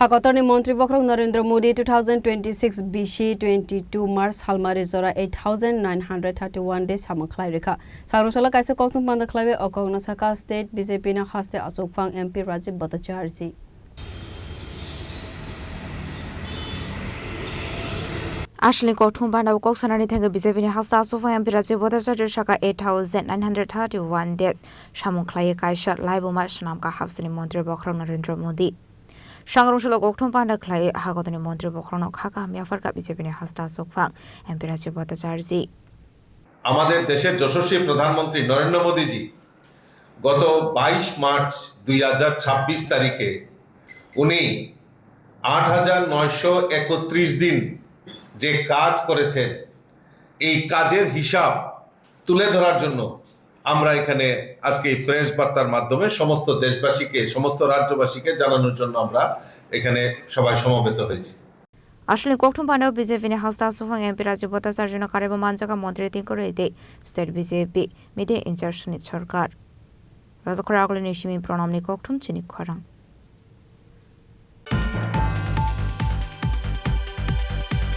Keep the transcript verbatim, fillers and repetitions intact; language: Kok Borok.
Hakotorni Montri Bokhorok Narendra Modi two thousand twenty-six bisi twenty-two March salmari jora eight thousand nine hundred thirty-one days samung khlai rikha. Sangrwngsalo kaisa kokthum panda khlaiwi o kokno saka state B J P ni haste achukphang M P Rajiv Bhattacharjee. Aswlni kokthum panda o kok sanani thangwi B J P ni haste achukphang M P Rajiv Bhattacharjee saka eight thousand nine hundred thirty-one days samung khlaiwi kaisa laibuma swnamkha hasteni Montri Bokhorok Narendra Modi. Sangrwngsalo kokthum panda khlai hakotorni Montri Bokhorokno kha kaham yapharkha B J P ni haste achukphang M P Rajiv Bhattacharjee. আমাদের দেশের যশস্বী প্রধানমন্ত্রী নরেন্দ্র মোদীজি গত বাইশ মার্চ দুই হাজার ছাব্বিশ তারিখে উনি আট হাজার নয়শো একত্রিশ দিন যে কাজ করেছেন, এই কাজের হিসাব তুলে ধরার জন্য আমরা এখানে আজকে এই প্রেস বার্তার মাধ্যমে সমস্ত দেশবাসীকে, সমস্ত রাজ্যবাসীকে জানানোর জন্য আমরা এখানে সবাই সমবেত হয়েছি। Aswlni kokthum panda o B J P ni haste achukphang M P Rajiv Bhattacharjee no karwi bo manjak Montri Tinko Reddy, state B J P media in charge ni sorkar. Rajakhor Agulini simi Pranamni kokthum chini khorang.